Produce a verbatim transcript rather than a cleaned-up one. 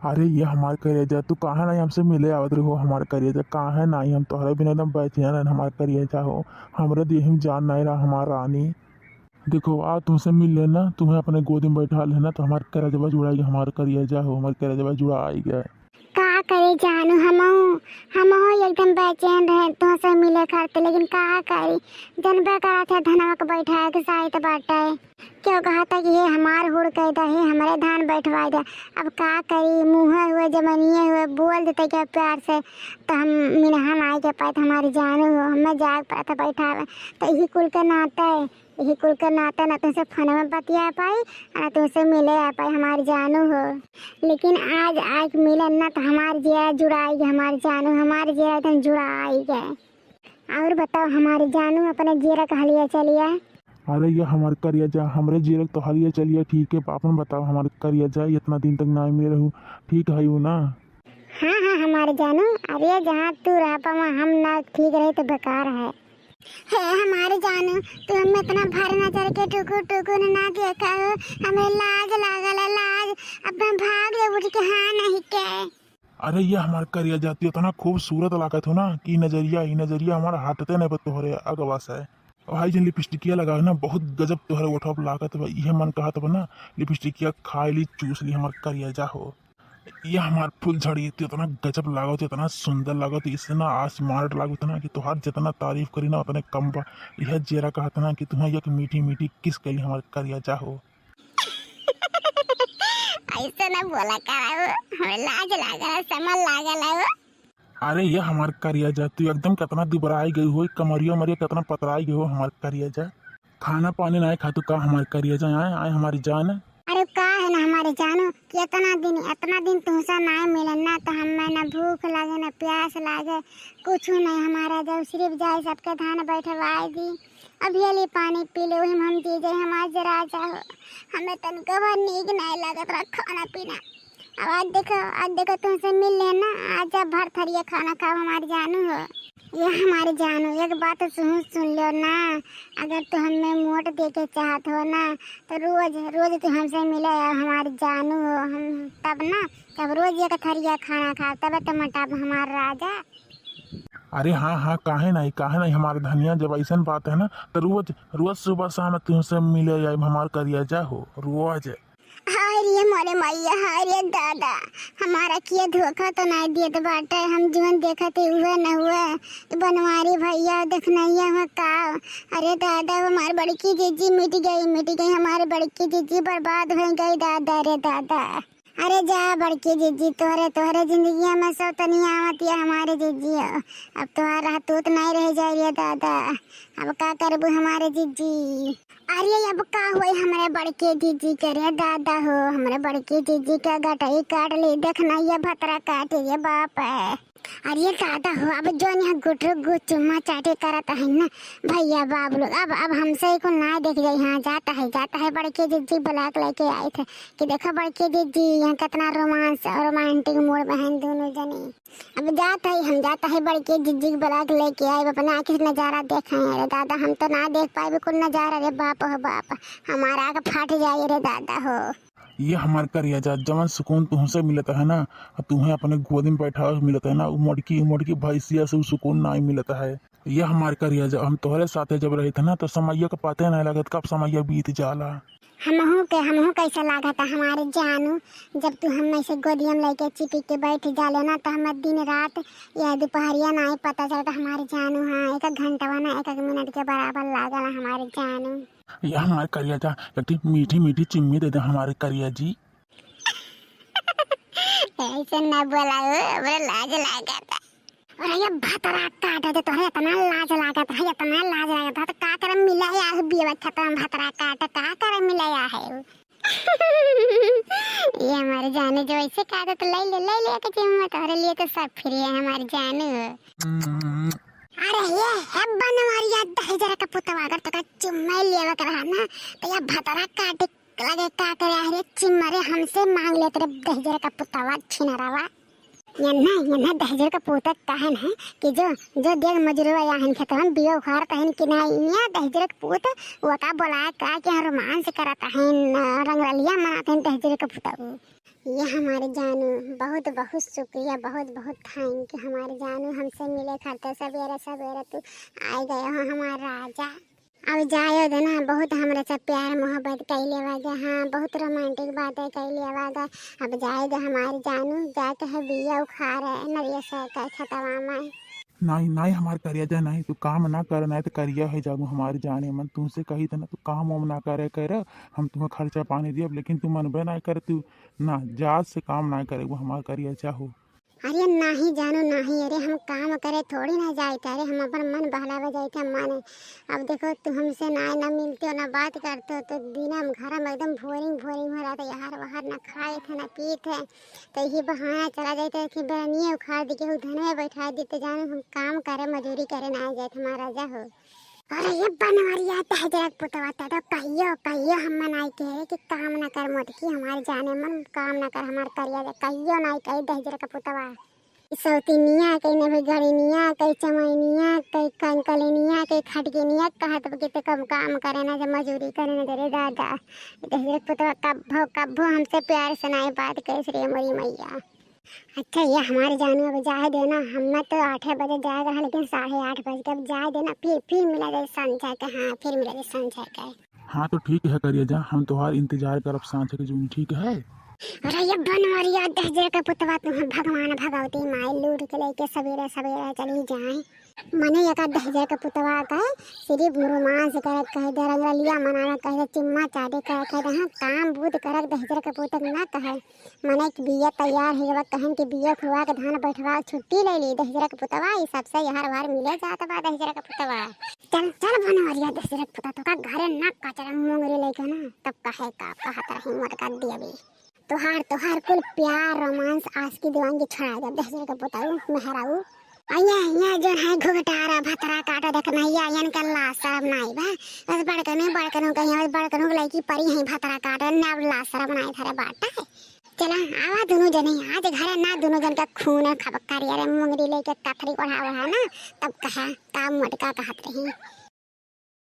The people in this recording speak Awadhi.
अरे ये हमार करेजा, तू काहे नाहीं हमसे मिले आवत रहो हमार करेजा? काहे नाहीं, हम तोहरे बिना एकदम बेचैन रहन हमार करेजा हो। हमरे देह में जान नाहीं रहा हमार रानी। देखो, आ तुमसे मिल लेना, तुम्हें अपने गोदी में बैठा लेना, तो हमार करेजवा जुड़ाई गए, हमार करेजा हो, हमार करेजवा जुड़ाई गए। का करे जानू, हमहू, हमहू एकदम बेचैन रहे तुमसे मिले खातिर, लेकिन का करी, जनबे करत है धनवा के बैठाए के साइत बाटे। केहू कहता कि हे हमार हुड़ कह दे, हे हमरे धान बैठवाए दे। अब का करी, मुँहे हुए, जबनिये हुए, बोल देते क्या प्यार से, तो हम मिनहा नाई के पाए, तो हमारी जानू हो, हमें जाए के पड़त बैठावे। तो यही कुल के नाते, यही कुल के नाते ना तुमसे फोन में बतिया पाई, और ना तुमसे मिले आ पाई, हमारी जानू हो। लेकिन आज आके मिलन ना, तो हमार जिया जुड़ाई गए, हमारी जानू, हमार जिया एकदम जुड़ाई गए। और बताओ हमारी जानू, अपने जियरा का हलिया चलिया? अरे ये हमार करेजा, हमरे जियरा तो हलिया चलिया ठीक है। आपन बताओ हमार करेजा, इतना दिन तक ना मिले रहू, ठीक है यू ना? हाँ हाँ हमारे जानू, अरे जहाँ तू रह पावा, हम ना ठीक रहे तो बेकार है। हे हमारे जानू, तू हमें इतना भारी नजर के टुकुर टुकुर ना देखा हो, हमें लाज लागल है, लाज। अब हम भाग ले उठ के, हाँ नहीं के। अरे ये हमार करेजा, तू इतना खूबसूरत लागत हो ना कि नजरिया, ई नजरिया हमार हटते नहीं बा तोहरे अगवा से। और हाई जन लिपस्टिकिया लगा है ना, बहुत गजब तोहरे ओठवा पे लागत बा। इहे मन कहत बा ना, लिपस्टिकिया खा ली, चूस ली हमार करेजा हो। ये हमार फुलझड़ी, तू इतना गजब लागत, इतना सुंदर लागत, इससे ना आसमार्ट लागत ना कि तोहार जितना तारीफ करी ना उतने कम बा। यह जेरा कहत ना कि तुम्हें एक मीठी मीठी किस कैली हमार करेजा हो। ऐसे ना बोला करा हो, हमें लाज लागल है, समझ लागल है वो। अरे ये हमार करेजा, तू एकदम कितना दुबराई गई हो, कमरिया उमरिया कितना पतराई गई हो हमार करेजा। खाना पानी नाय खातू का हमार करेजा, आए, आए हमारी जान। अरे का है ना हमारे जानू कि इतना दिन, इतना दिन तुमसे नाय मिलन ना, तो हमें ना भूख लागे ना प्यास लागे, कुछ नहीं हमारा। जब सिर्फ जाए सबके धान बैठवाए दी, अब ये ली पानी पी ले, वही में हम जी जाए, हमार जरा जाओ, हमें तनिको भर नीक नाय लागत रहा खाना पीना। अब आज देखो, आज देखो तुमसे मिल लेना, आज जब भर थरिया खाना खाओ हमार जानू हो। ये हमार जानू, एक बात सुन, सुन लो ना, अगर तू हमें मोट देखे चाहत हो ना, तो रोज, रोज तू हमसे मिले आओ हमार जानू हो, हम तब ना, तब रोज एक थरिया खाना खाओ, तब तो मोटाप हमार राजा। अरे हाँ, हाँ, काहे नहीं, काहे नहीं हमार धनिया, जब ऐसन बात है ना, तो रोज, रोज सुबह शाम तुमसे मिले आइब हमार करेजा हो, रोज। हाय रे मोरे मैया, हाय रे दादा, हमारा किया धोखा तो नहीं देत बाटे, हम जीवन देखत ही हुए न हुए, ई बनवारी भैया देखनैया हुआ का। अरे दादा, हमार बड़की जीजी मिट गई, मिट गई, हमार बड़की जीजी बर्बाद हो गई दादा रे दादा। अरे जा बड़की जीजी, तोहरे, तोहरे जिंदगिया में सौतनिया आवत या हमारे जीजी हो। अब तोहार रहतूत नहीं रह जाए रे दादा, अब का करबू हमारे जीजी। अरे अब का होई हमरे बड़के जीजी के रे दादा हो, हमरे बड़के जीजी के गटई काट ली, देखनैया भतरा काटी रे बाप। अरे दादा हो, अब जो यहाँ गुटरू गु चुम्मा चाटी करत है ना भैया बाबू लोग, अब, अब हमसे ही कुल ना देख जाई। हाँ जाता है, जाता है बड़के जीजी बुला के लेके आई थे कि देखो बड़के जीजी यहाँ कितना रोमांस और रोमांटिक मूड में हैं दोनों जने। अब जात है, हम जात है बड़के जीजी के बुला के लेके आए, अपने आँखी से नजारा देखे। अरे दादा, हम तो ना देख पाए कुल नजारा रे बाप हो बाप, हमारा आँख फट जाए रे दादा हो। ये हमार करेजा, जवन सुकून तुहसे मिलत है ना, और तुम्हें अपने गोद में बैठा मिलत है ना, वो मोटकी, मोटकी भैंसिया से वो सुकून नहीं मिलत है। ये हमार करेजा, हम तोहरे साथे जब रहित है ना, तो समैया का पते नहीं लगत, कब समैया बीत जाला। हमहू के, हमहू कैसे लागत है हमारे जानू, जब तू हम ऐसे गोदिया में लेके चिपक के बैठ जाले ना, तो हमें दिन रात या दोपहरिया ना ही पता चलता हमारे जानू। हाँ, एक एक घंटवा ना एक एक मिनट के बराबर लागल हमारे जानू। ये हमार करेजा, एक ठी मीठी मीठी चुम्मी दे दे हमारे करेजी। ऐसे ना बोला हो, हमरा लाज लागत। अरे ये भतरा काट दे, तोहरे इतना लाज लागत है, इतना लाज लागत है, तो का करे मिले या है बियवा खेतवा में भतरा काट, का करे मिले या है? ये हमारे जाने जो ऐसे काट दे तो ले ले, ले ले के जिम्मा, तोहरे लिए तो सब फ्री है हमारे जाने। अरे ये है बनवारिया दहिजर का पुतवा, अगर तोका चुम्मा लेवे के रहा ना, तो ये भतरा काट लगे का करे, अरे चिम्मा रे, हमसे मांग लेत रे दहिजर का पुतवा छिनरावा। ये ना, ये ना दहिजर का पुतवा कहन है कि जो, जो देख मजरूआ या हन खेतवन बियो उखाड़त हन कि ना, ये दहिजर का पुत, वो का बोला का कि हम रोमांस करत हन, रंगरलिया मनात हन दहिजर का पुतवा। ये हमारे जानू, बहुत बहुत शुक्रिया, बहुत बहुत thank you हमारे जानू, हमसे मिले खातिर सवेरे सवेरे तू आए गए हो हमार राजा। अब जाए दे ना, बहुत हमरा से प्यार मोहब्बत कैले बागे, हाँ, बहुत romantic बातें कैले बागे। अब जाए दे हमार जानू, जाके है बिया उखाड़े नरिया से के खेतवा में। नाहीं, नाहीं, हमार करिया जा, नाहीं, तू काम ना कर, नाहीं तो करिया है जाबू हमार जाने मन। तुमसे कही त ना, तू काम वाम ना करे कर, हम तुम्हें खर्चा पानी दियब, लेकिन तू मनबे ना कर, तू ना, जात से काम ना करे, वो हमार करिया जा हो। अरे नाहीं जानू, नाहीं, अरे हम काम करे थोड़ी ना जाइत, अरे हम अपन मन बहलावे जाइत है, मन। अब देखो, तू हमसे ना, ना मिलते हो, ना बात करते हो, तो दिन हम घर में एकदम boring, boring हो रहा था, यार, बाहर ना खाए थे, ना पीए थे, तो यही बहाना चला जाइत है कि बरनिए उखाड़ दी, केहू धनवे बैठा दी, तो जानू हम काम करे, मजूरी करे ना जाइत, हमार राजा हो। अरे ये बनवरिया दहिजरक पुतवा, त तो कहियो, कहियो हम मनाई के कि काम ना कर मोटकी, हमार जाने मन काम ना कर, हमार करिया दे, कहियो नाई कही दहिजरक पुतवा। ई सौतिनिया, कही नभी गड़िनिया, कही चमैनिया, कही कंकलिनिया, कही खटकिनिया, कहत बा कि ते कम काम करे ना, जे मजूरी करे ना, जे रे दादा। दहिजरक पुतवा कब्बो, कब्बो हमसे प्यार से नाई बात करिस रे मोरी मैया। अच्छा, ये हमारे जानू, अब जाए देना, हम ना तो आठे बजे जाए रहा, लेकिन साढ़े आठ बज के, अब जाए देना, फिर, फिर मिला जाए सांझा के, हाँ, फिर मिला जाए सांझा के। हाँ, तो ठीक है करिया जा, हम तोहार इंतजार करब सांझ के जून, ठीक है? अरे ये बनवरिया दहिजरक पुतवा, तुम्हें भगवान भगवती माई लूट के लेके सवेरे सवेरे चली जाए। मने एका दहिजरक पुतवा का सिर्फ रोमांस करे कहे दे, रंगरलिया मनावे कहे दे, चिम्मा चाटे करे कहे दे, हाँ, काम बूझ करक दहिजरक पुतक ना कहे। मने कि बिया तैयार है, कहन कि बिया खुआ के धान बैठवा छुट्टी ले ली, दहिजरक पुतवा, ई सबसे यार वार मिले जात बा दहिजरक पुतवा। चल, चल बनवरिया दहिजरक पुतवा, तोका घरे ना कचरा मुंगरी लेके ना, तब कहे का कहत रही मोटका देवी। तोहार, तोहार कुल प्यार, रोमांस, आशिकी दीवानगी छोड़ा दे, दहिजरक पुतऊ, मेहराऊ। अइया, अइया, जौन है घुघटारा भतरा काटा, देख नैया, यन के लाज शरम नाई बा। बस बड़कनू, बड़कनू कहीं, बस बड़कनू के लइकी परी हैं भतरा काटा, ना लाज शरम नाई धरे बाटा है। चला, आवा दुनू जने, आज घरे ना दुनू जन के खून खब करी, अरे मुंगरी लेके कथरी ओढ़ा ओढ़ा ना, तब कहा, तब मोटका कहत रही।